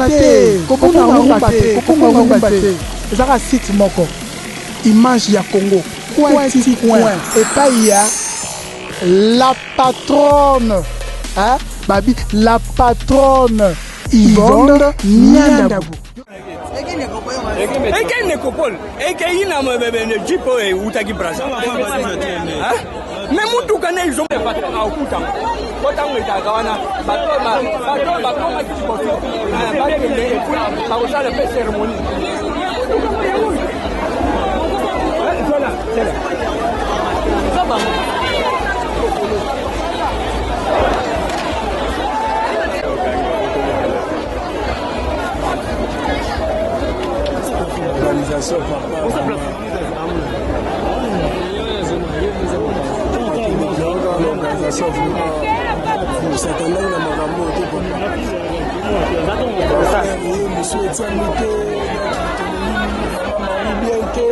Kobosana te, kobunga rumba te, kobunga rumba te. Eza kaka site moko, image ya Congo, coin ti coin, epai ya la patronne, hein, babi la patronne Yvonne Niandabu. Eke necropole ekei na jeep oyo eutaki Brazza me mutuka nde ezokutama po ntango ezalaka wana bato bakomaki liboso bakende epui bakosala mpe ceremonie. Organisation papa. L'organisation vraiment osatandaki na makambo oyo te papa. Mosu etiami te bien te.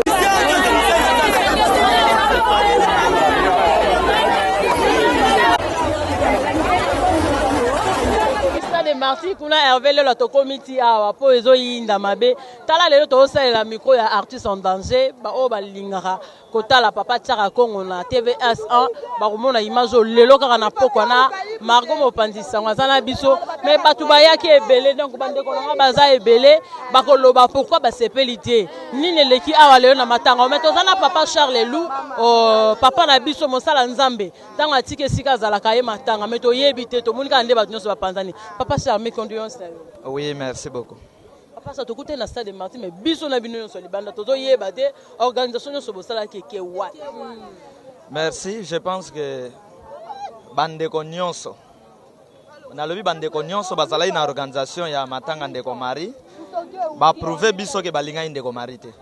Stade Martyrs kuna Hervé Lelo tokomi ti awa po ezoyinda mabe. Tala lelo tozosalela micro ya artiste en danger ba oyo balingaka kotala papa Tshaka Kongo na TVS1 bakomona image oyo lelo kaka na pokwa na Margot mopanzi sango aza na biso mais bato bayaki ebele donc bandeko na nga baza ebele bakoloba pourquoi basepeli te nini eleki awa lelo na matanga mais toza na papa Charles Lou papa na biso mosala Nzambe ntango atiki esika azalaka ye matanga mais toyebi te tomoni kaka nde bato nyonso bapanzani. Papa Charles, mes condoléances na yo. Oui, merci beaucoup. Papa sa tokutani na stade Martyrs mais biso na bino nyonso libanda tozoyeba te organisation nyonso bosalaki eke wapi. Merci, je pense que bandeko nyonso nalobi bandeko nyonso bazalaki na organisation ya matanga ndeko Marie baprouve biso ke balingaki ndeko Marie te.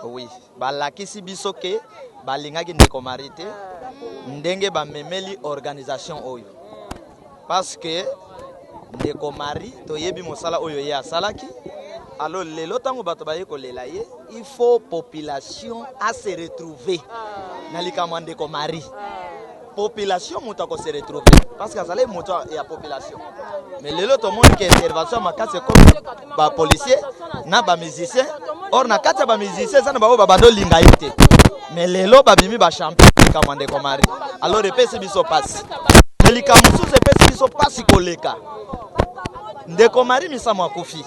Oui, balakisi biso ke balingaki ndeko Marie te ndenge bamemeli organisation oyo parce que ndeko Marie toyebi mosala oyo ye asalaki. Alors lelo ntango bato baye kolela ye, il faut population a se retrouver na likambo ya ndeko Marie. Population moto ako se retrouver parce que azalaki moto ya population. Mais lelo tomoni ke intervention makasi ekomi ba policier na ba musicien. Or na kati ya ba musicien eza na bango babanda olinga ye te, mais lelo babimi ba champion likambo ya ndeko Marie. Alors epesi biso pasi, mais likambo mosusu epesi biso pasi koleka ndeko Marie Misamu akufi.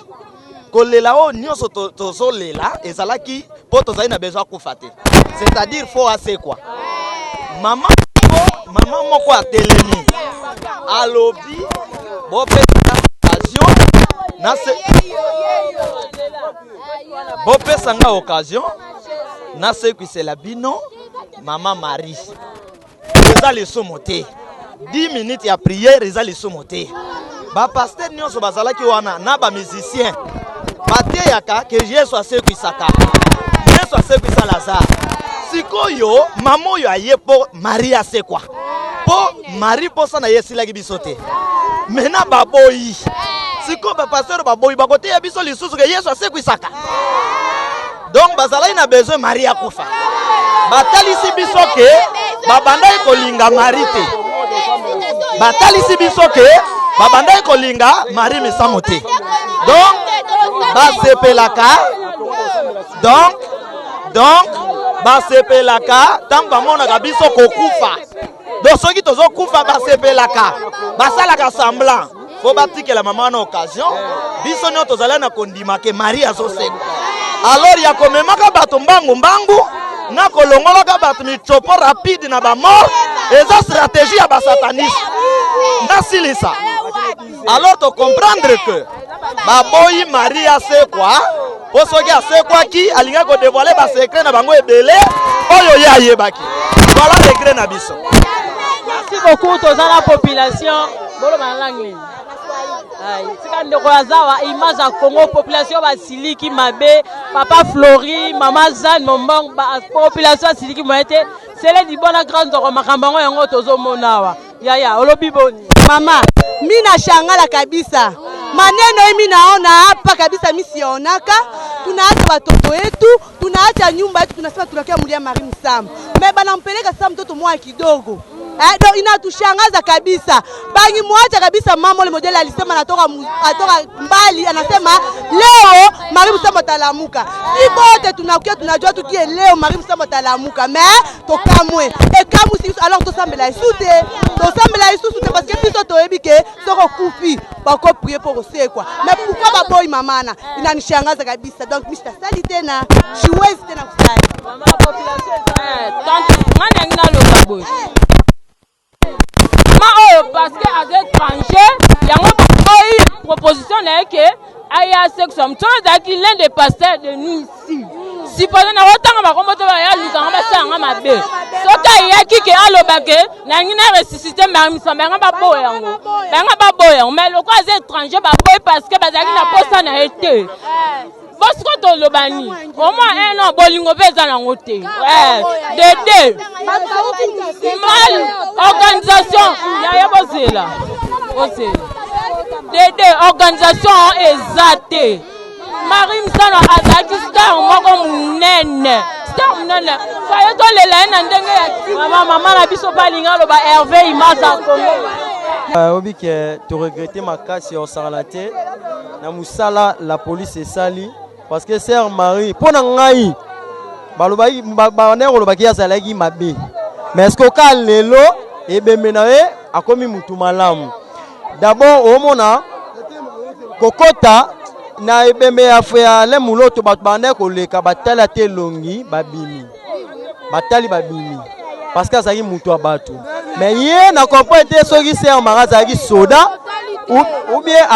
Kolela oyo nyonso tozolela ezalaki mpo tozali na besoin akufa te, c'est-à-dire faut asekwa. Mama mama moko atelemi alobi bopesa occasion nase bopesa nga occasion nasekwisela bino mama Marie. Eza lisumu te, 10 minutes ya prière eza lisumu te. Ba pasteur nyonso bazalaki wana na ba musicien bateyaka ke Yesu asekwisaka, Yesu asekwisa Lazare. Sikoyo mama oyo aye mpo Marie asekwa, mpo Marie mposa na ye esilaki biso te. Mena baboyi sikoyo bapasteur baboyi bakoteya biso lisusu ke Yesu asekwisaka. Donc bazalaki na besoin Marie akufa. Batalisi biso ke babandaki kolinga Marie te, batalisi biso ke babandaki kolinga Marie Misamu te. Donc basepelaka, donc basepelaka ntango bamonaka biso kokufa. Donc soki tozokufa basepelaka, basalaka semblant. Fo batikela mama wana occasion. Biso nyonso tozali na kondima ke Marie azosekwa. Alors ya komemaka bato mbangu mbangu na kolongolaka bato michopo rapide na bamort eza stratégie ya basataniste. Nasilisa. Alors to comprendre que baboyi Marie asekwa po soki asekwaki alingaki kodévoiler basecret na bango ebele oyo ye ayebaki. Voilà regret na biso. Merci beaucoup toza na population boloba na langue nini? Ai, tika ndeko aza wa image ya Congo population basiliki mabe papa Flori mama Jeanne Mombong ba population asiliki moye te sele dibona grand nzoko makambo yango yango tozomona awa yaya olobi boni Mama, mi nashangala kabisa maneno hii mi naona hapa kabisa, mi sionaka. Tunaacha watoto wetu, tunaacha nyumba yetu, tunasema tunakia mulia Marie Misamu, me banampeleka sasa mtoto mwa kidogo. Eh, donc inatushangaza kabisa, bangimwacha kabisa. Mama ule modele alisema anatoka atoka mbali, anasema leo Marie Musambo atalamuka. Si bote tunakuya tunajua tukie leo Marie Musambo atalamuka, mais tokamwe ekamwisi biso. Alors tosambela lisusu te, tosambela lisusu te, parce que biso toyebi ke soki okufi bakoprier mpo kosekwa, mais pourquoi baboyi mamana? Inanishangaza kabisa. Donc mi sitasali tena, siwezi tena kusali. Nga nangi naloba boye, mama oyo, parce que aza étranger, yango baboyi proposition na ye ke aya sexe. Moto oyo ezalaki l'un des pasteurs de nous ici, supposé na kotanga bakombo to baya lukanga basalanga mabe. Soki ayaki ke aloba ke nangi na ressuscité Marie Misambo, yanga baboya yango, banga baboya yango. Mais lokola aza étranger, baboyi parce que bazalaki na posa na ye te. Bosiko toloba ni au moins un an, bolingo mpe eza nango te. Dede mal organisation yaya, bozela, bozela dede, organisation eza te. Marie Misano azalaki star moko monene, star monene, faye tolela ye na ndenge ya mama. Mama na biso mpe alingi aloba. Herve, image ya Congo. Oyebi ke toregretter makasi ya kosangana te na mosala la police esali, parce que sœur Marie, mpo na ngai, balobaki, bandenge kolobaki azalaki mabe, mais est ce que oka lelo ebembe na ye akomi mutu malamu? D'abord omona kokota na ebembe ya Lemuloto, bato bandeki koleka, batali ate elongi, babimi, batali, babimi, parce que azalaki mutu ya bato. Mais ye na comprendre te soki sœur Marie azalaki soda ou bien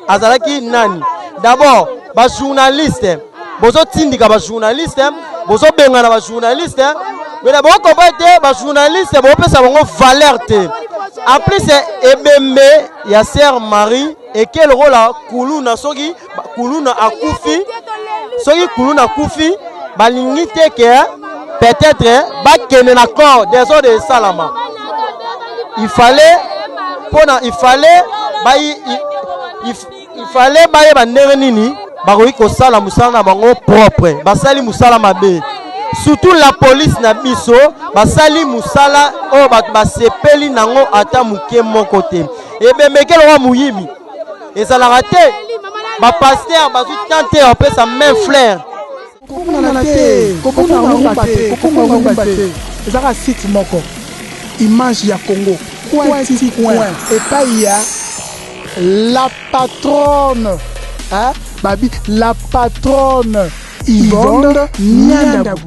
azalaki nani. D'abord bajournaliste, bozotindika bajournaliste, bozobengana bajournaliste, mais na bocomprendre te, bajournaliste bopesa bango valeur te. En plus ebembe ya sœur Marie eke lokola kuluna. Soki kuluna akufi, soki kuluna akufi, balingi te ke peut-être bakende na corps, désordre esalama. Il fallait mpona il fallait bayeba ndenge nini bakoki kosala mosala na bango propre. Basali mosala mabe, surtout la police na biso basali mosala oyo bato basepeli nango ata moke moko te. Ebembeke lokola moyibi ezalaka te. Bapasteur bazwi temps te ya kopesa main fleur. Kobungana te, kobunga ngumba te, kobunga ngumba te. Ezaka site moko, image ya Congo, coin ti coin, epai ya la patronne, hein? Babi la patronne Yvonne Nyandabu.